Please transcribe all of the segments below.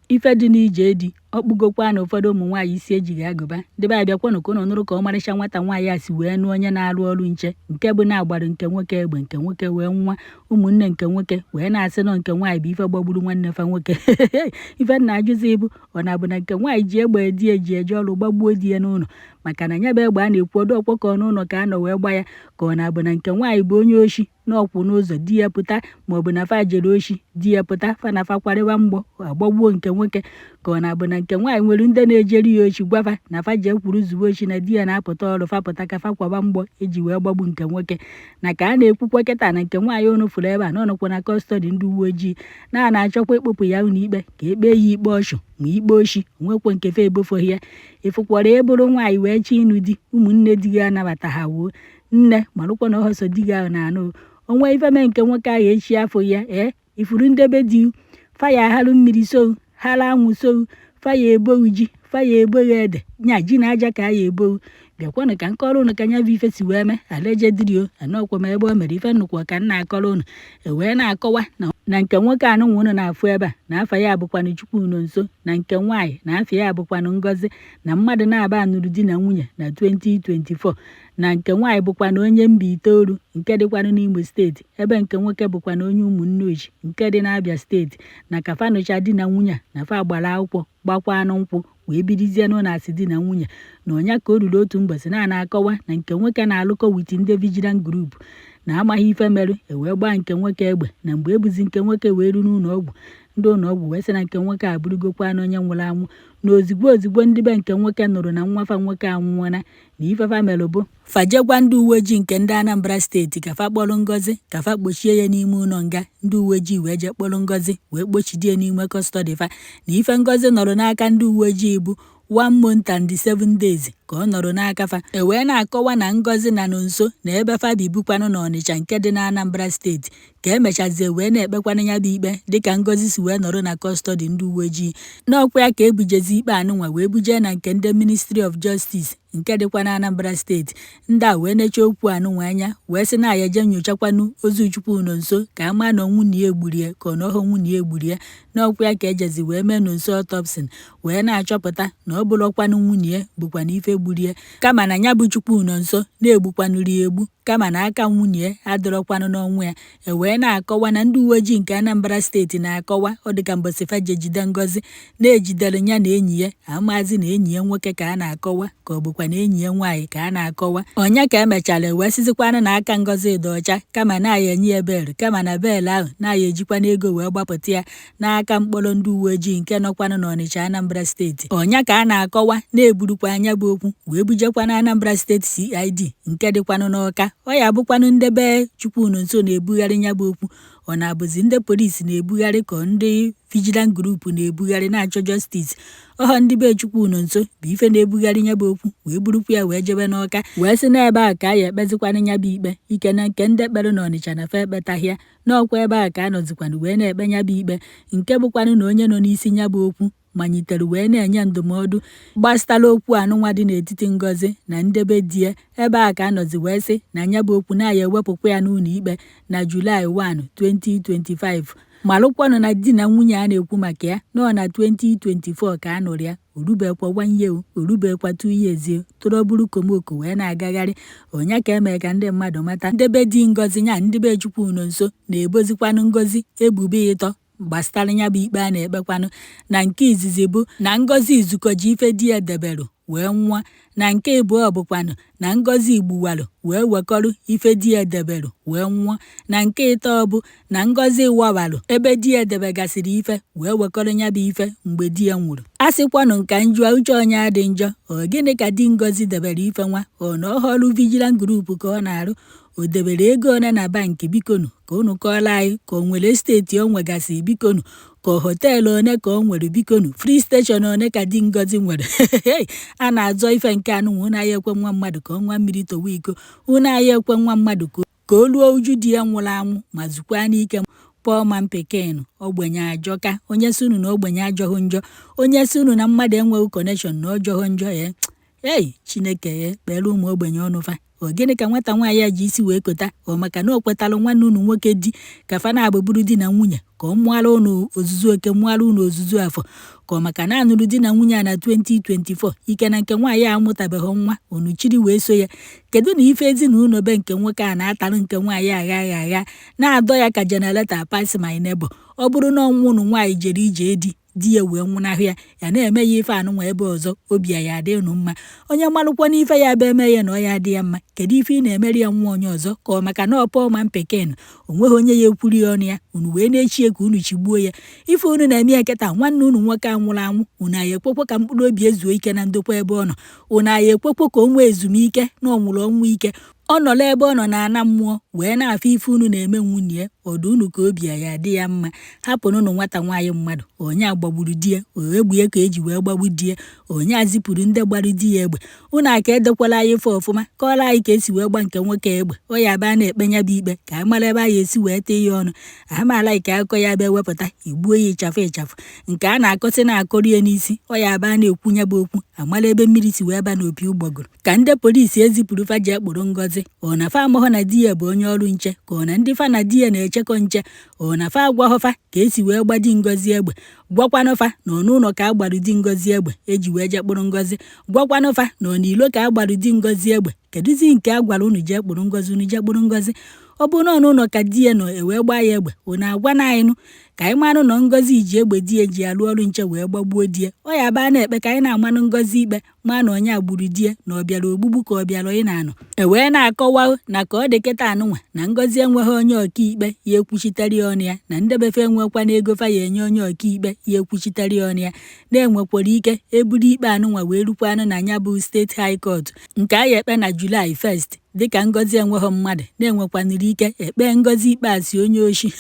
Ife dị n'ije di ọ kpụgokwa na ụfọdụ ụmụ nwaanyị isi ejighị agụba. Ndị be anyị, bịakwanụ ka ụnụ nụrụ ka ọmarịcha nwata nwaanyị a si wee nụọ onye na-arụ ọrụ nche, nke bụ na-agbarụ nke nwoke egbe, nke nwoke wee nwa. Ụmụnne nke nwoke wee na-asị nọ nke nwaanyị bụ ife gbagburu nwanne fa nwoke. Ife nna ajụzi bụ, ọ na-abụ na nke nwaanyị ji egbe di eji eje ọrụ gbagbuo di ya n'ụlọ, maka na ya bụ egbe a na-ekwu ọdụ ọkpọkọ n'ụlọ ka a nọ wee gba ya, ka ọ na-abụ na nke nwaanyị bụ onye oshi n'ọkwụ n'ụzọ di ya pụta, maọbụ na fa jere oshi di ya pụta, fa na fa kwarịwa mgbọ, agbagbuo nke nwoke, ka ọ na-abụ na nke nwaanyị nwere ndị na-ejeri ya oshi, gwafa na fa jee kwuru zuwe oshi na di ya na-apụta ọrụ, fa pụta ka fa kwaba mgbọ eji wee gbagbu nke nwoke. Na ka a na-ekwukwa kịta na nke nwaanyị ụnụ fụrụ ebe a na ọnọkwa na custody ndị uwe ojii, na a na-achọkwa ịkpụpụ ya ụlọ ikpe ka ekpee ya ikpe ọchụ ma ikpe oshi onwekwe nke fa ebofoghị ya. Ịfụkwara ebụrụ nwaanyị wee chọọ ịnụ di, ụmụnne di gị anabata ha wuo nne, marụkwa na ọsọ di gị ahụ na-anụ onwe ife mee nke nwoke ahụ echi afọ ya. Ee, ifuru ndebe di faya ahalụ mmiri so hara anwụ so faya eboghị ji, faya eboghị ede, nya ji na aja ka a ya eboghị. Bịakwanụ ka nkọrọ ụnụ ka nya bụ ife si wee mee. Alaejedrio anọkwa m ebe o mere ife nnukwu ka m na-akọrọ ụnụ. E wee na-akọwa na nke nwoke anụnwa ụnụ na-afụ ebe a na afa ya bụkwanụ Chukwunonso, na nke nwaanyị na afa ya bụkwanụ Ngozi, na mmadụ na-aba anụrụ di na nwunye na 2024, na nke nwaanyị bụkwanụ onye Mbaitolu nke dịkwanụ n'Imo Steeti, ebe nke nwoke bụkwanụ onye Ụmụnneochi nke dị n'Abia Steeti, na ka fa nụcha di na nwunye a na fa gbara akwụkwọ, gbakwanụ nkwụ, wee bidizie n'ụlọ asị di na nwunye. Na ọnya ka o ruru otu mbọsị na na-akọwa na nke nwoke na-alụkọ with ndị vigilant group, na amaghị ife merụ e wee gbaa nke nwoke egbe, na mgbe ebuzi nke nwoke wee ru n'ụlọ ọgwụ, ndị ụlọ ọgwụ wee sị na nke nwoke abụrụgokwa na onye nwụrụ anwụ. Na ozigbo ozigbo ndị be nke nwoke nụrụ na nwa fa nwoke anwụọna, na ife fa mere bụ fa jegwa ndị uwe ojii nke ndị Anambra Steeti ka fa kpọrọ Ngozi ka fa kpochie ya n'ime ụlọ nga. Ndị uwe ojii wee jee kpọrọ Ngozi wee kpochidie n'ime custody fa. Na ife Ngozi nọrọ n'aka ndị uwe ojii bụ 1 month and 7 days ka ọ nọrọ n'aka fa. E wee na-akọwa na Ngozi na Nonso na ebe fa bibukwanụ n'Ọnịcha nke dị na Anambra Steeti ka emechazie wee na-ekpekwanụ ya bụ ikpe, dịka Ngozi si wee nọrọ na custody ndị uwe ojii. N'ọkwa ya ka ebujezi ikpe anụnwa wee bujee na nke ndị Ministry of Justice nke dịkwa na Anambra Steeti. Ndị a wee necha okwu anụnwa anya wee sị na ya eje nyochakwanụ ozu Chukwunonso ka a maa na nwunye ya egburu ya ka ọ na ọhọ nwunye ya egburu ya. N'ọkwa ya ka ejezi wee mee Nonso autopsy, wee na-achọpụta na ọ bụrụkwanụ nwunye ya bụkwanụ ife gburu ya, kama na ya bụ Chukwunonso na-egbukwanụrụ ya egbu, kama na aka nwunye ya adọrọkwanụ n'ọnwụ ya. E wee na-akọwa na ndị uwe ojii nke Anambra Steeti na-akọwa ọ dịka mbọsị fa je jide Ngozi, na-ejidere ya na enyi ya, amazi na enyi ya nwoke ka a na-akọwa ka ọ bụkwa na enyi ya nwaanyị ka a na-akọwa. Ọnya ka emechara wee sizikwanụ na aka Ngozi dị ọcha, kama na ya enye ya bail, kama na bail ahụ na ya ejikwa n'ego wee gbapụta ya n'aka mkpọrọ ndị uwe ojii nke nọkwanụ n'Ọnịcha, Anambra Steeti. Ọnya ka a na-akọwa na-eburukwa anya bụ okwu wee bujekwa na Anambra Steeti CID nke dịkwanụ n'Ọka. Ọ ya bụkwanụ ndị be Chukwunonso na-ebugharị ya bụ okwu, ọ na-abụzi ndị polisi na-ebugharị ka ndị vigilant group na-ebugharị na-achọ justice. Ọhọ ndị be Chukwunonso bụ ife na-ebugharị ya bụ okwu wee burukwa ya wee jebe n'Ọka, wee sị n'ebe a ka a ya ekpezikwanụ ya bụ ikpe ike na nke ndị kpere n'Ọnịcha na fa ekpetaghị ya. N'ọkwa ebe a ka a nọzikwanụ wee na-ekpe ya bụ ikpe, nke bụkwanụ na onye nọ n'isi ya bụ okwu manyitere wee na-enye ndụmọdụ gbasatara okwu anụnwa dị n'etiti Ngozi na ndebe di ya. Ebe a ka a nọzi wee sị na ya bụ okwu na ya ewepụkwa ya n'ụlọ ikpe na July 1, 2025. Malụkwanụ na di na nwunye a na-ekwu maka ya nọ na 2024 ka a nụrụ ya, orubekwa one year, orubekwa 2 years, tụrụ bụrụ komoko wee na-agagharị. Ọnya ka eme ka ndị mmadụ mata ndebe di Ngozi nya ndị be Chukwunonso na-ebozikwanụ Ngozi ebubo ịtọ gbasatara ya bụ ikpe a na-ekpekwanụ. Na nke izizi bụ na Ngozi izukọji ife di ya deberụ wee nwụọ, na nke ịbụọ bụkwanụ na Ngozi gbuwarụ wee wekọrọ ife di ya deberụ wee nwụọ, na nke ịtọ bụ na Ngozi wawarụ ebe di ya debegasịrị ife wee wekọrọ ya bụ ife mgbe di ya nwụrụ. A sịkwanụ nka njụọ uche onye adị njọ, ọ gịnị ka di Ngozi debere ife nwa? Ọ na ọhọrụ vigilant group ka ọ na-arụ? O debere ego one na bank? Bikonu ka unu kọọrọ anyị. Ka o nwere estate o nwegasị? Bikonu. Ka hotel one ka o nwere? Bikonu. Filling station one ka di Ngozi nwere? A na-azọ ife nke anụnwa. Unu anyị ekwe nwa mmadụ ka ọ nwa mmiri towe iko, unu anyị ekwe nwa mmadụ ka o ruo uju di ya nwụrụ anwụ ma zukwa n'ike. Poor man pikin. Ogbenye ajọka. Onye si unu na ogbenye ajọghị njọ? Onye si unu na mmadụ enweghị connection na ọjọghị njọ? Ya ei, Chineke ya kpere ụmụ ogbenye ọnụ fa. Ọ gịnị ka nwata nwaanyị a ji isi wee kota? Ọ maka na o kwetalụ nwanne unu nwoke di ka fa naabọ bụrụ di na nwunye, ka ọ mụọrọ unu ozuzu oke, mụọrọ unu ozuzu afọ, ka ọ maka na anụrụ di na nwunye a na 2024, ike na nke nwaanyị a amụtabeghị nwa, unu chiri wee so ya? Kedu na ife ezinụlọ be nke nwoke a na-atalụ nke nwaanyị agha agha agha, na-adọ ya ka generator pass my neighbor? Ọ bụrụ na ọnwụ unu nwaanyị jere ije di, di ya wee nwụnahụ ya, ya na-eme ya ife anụnwa ebe ọzọ, obi ya adị unu mma? Onye malụkwa n'ife ya bụ eme ya na ọ ya adị ya mma, kedu ife ị na-emeri ya nwa onye ọzọ? Ka ọ maka na ọ poor man pikin, onweghị onye ya ekwuri ya ọnụ ya, unu wee na-echi ya ka unu chigbuo ya? Ife unu na-eme ya kịta, nwanne unu nwoke a nwụrụ anwụ, unu anyị ekwekwe ka mkpụrụ obi ezuo ike na ndokwa ebe ọ nọ? Unu anyị ekwekwe ka o nwee ezumike na ọ nwụrụ ọnwụ ike, ọ nọrọ ebe ọ nọ na-ana mmụọ wee na-afụ ife unu na-eme nwunye ya? Ọdụ unu ka obi ya adị ya mma? Hapụrụnụ nwata nwaanyị mmadụ. Onye a gbagburu di ya, egbe ya ka eji wee gbagbu di ya. Onye a zipụrụ ndị gbara di ya egbe, unu aka edekwala anyị ife ọfụma, kọọrọ anyị ka esi wee gba nke nwoke egbe. Ọ ya ba na-ekpe nya bụ ikpe ka anyị mara ebe anyị esi wee tee ya ọnụ. Amaala ka akụkọ ya bụ ewepụta igbuo ya ịchafụ ịchafụ nke a na-akọsị na-akọrọ ya n'isi. Ọ ya ba na-ekwu nya bụ okwu, amara ebe mmiri si wee ba n'opi ụgbọgụrụ. Ka ndị polisi ezipụrụ fa ji ekpụrụ Ngozi, ọ na fa amaghọ na di ya bụ onye ọrụ nche, ka ọ na ndị fa na di ya na-echekọ nche, ọ na fa agwaghọ fa ka esi wee gba di Ngozi egbe? Gwakwanụ fa na ọ n'ụlọ ka a gbarụ di Ngozi egbe eji wee jee kpụrụ Ngozi. Gwakwanụ fa na ọ n'ilo ka a gbarụ di Ngozi egbe. Kedụzi nke a gwara unu jee kpụrụ Ngozi? Unu jee kpụrụ Ngozi, ọ bụrụ na ọ n'ụlọ ka di ya nọ ewee gbaa ya egbe, unu agwa na anyị nụ ka anyị marụ na Ngozi ji egbe di ya ji alụ ọrụ nche wee gbagbuo di ya. Ọ ya baa na-ekpe ka anyị na-amanụ Ngozi ikpe, ma na onye a gburu di ya, na ọ bịara ogbugbu ka ọ bịara ị na-anụ. E wee na-akọwa na ka ọ dị kịta anụnwa, na Ngozi enweghị onye ọkaikpe ya ekwuchitere ya ọnụ ya, na ndebefe enwekwana ego fa ya enye onye ọkaikpe ya ekwuchitere ya ọnụ ya, na-enwekwara ike eburu ikpe anụnwa wee rukwanụ na ya bụ State High Court nke a ya ekpe na July 1st. Dịka Ngozi enweghị mmadụ, na-enwekwanụrụ ike ekpe Ngozi ikpe asị onye oshi,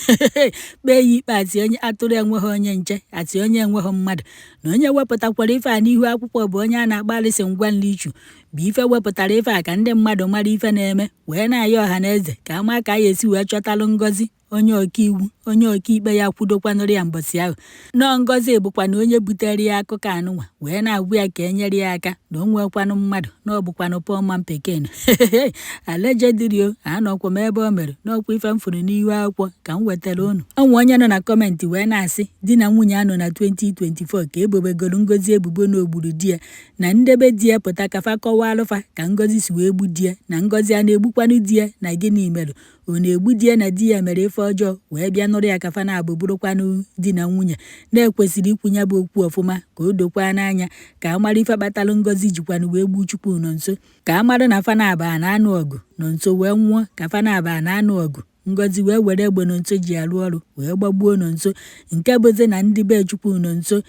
kpee ya ikpe asị onye atụrụ enweghị onye nche, asị onye enweghị mmadụ. Na onye wepụtakwara ife a n'ihu akwụkwọ bụ onye a na-akpọ Alison Ngwanlichu, bụ ife wepụtara ife a ka ndị mmadụ mara ife na-eme, wee na-ayọ ọha na eze ka ama ka a ya esi wee chọtalụ Ngozi onye ọkaiwu, onye ọkaikpe ya kwudokwanụrụ ya mbọsị ahụ. Nọọ Ngozi bụkwa na onye butere ya akụkọ anụnwa, wee na-agwa ya ka e nyere ya aka na o nwekwanụ mmadụ, na ọ bụkwanụ poor man pikin. Allegedly o, anọkwa m ebe o mere n'ọkwa ife m fụrụ n'ihu akwụkwọ ka m wetara unu. Onwe onye nọ na comment wee na-asị, di na nwunye anọ na 2024 ka ebobegoro Ngozi ebubo na ogburu di ya, na ndebe di ya pụta ka fa kọwalụ fa ka Ngozi si wee gbu di ya, na Ngozi a na-egbukwanụ di ya, na gịnị mere ọ na-egbu di ya, na di ya mere ife ọjọọ wee bịa nụrụ ya ka fa na-abụ bụrụkwanụ di na nwunye. Na-ekwesịrị ikwu ya bụ okwu ọfụma ka o dokwa n'anya, ka a mara ife kpatalụ Ngozi jikwanụ wee gbuo Chukwu nọ nso, ka a mara na fa na-aba a na-anụ ọgụ nọ nso wee nwụọ, ka fa na-aba a na-anụ ọgụ, Ngozi wee were egbe nọ nso ji arụ ọrụ wee gbagbuo nọ nso. Nke bụzi na ndị be Chukwu nọ nso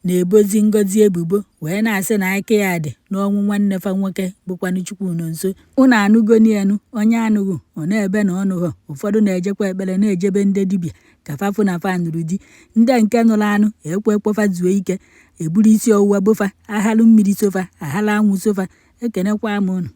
na-ebozi Ngozi ebubo wee na-asị na aka ya dị n'ọnwụ nwanne fa nwoke bụkwanụ Chukwu nọ nso. Unu anụgoni enu, onye anụghị ọ na-ebe na ọnụghọ. Ụfọdụ na-ejekwa ekpere, na-ejebe ndị dibịa ka fa fụ na fa nụrụ di. Ndị nke nụrụ anụ ekwe ekwefa zuo ike, eburu isi ọwụwa bofa, aghalụ mmiri sofa, aghala anwụ sofa. Ekenekwa m unu.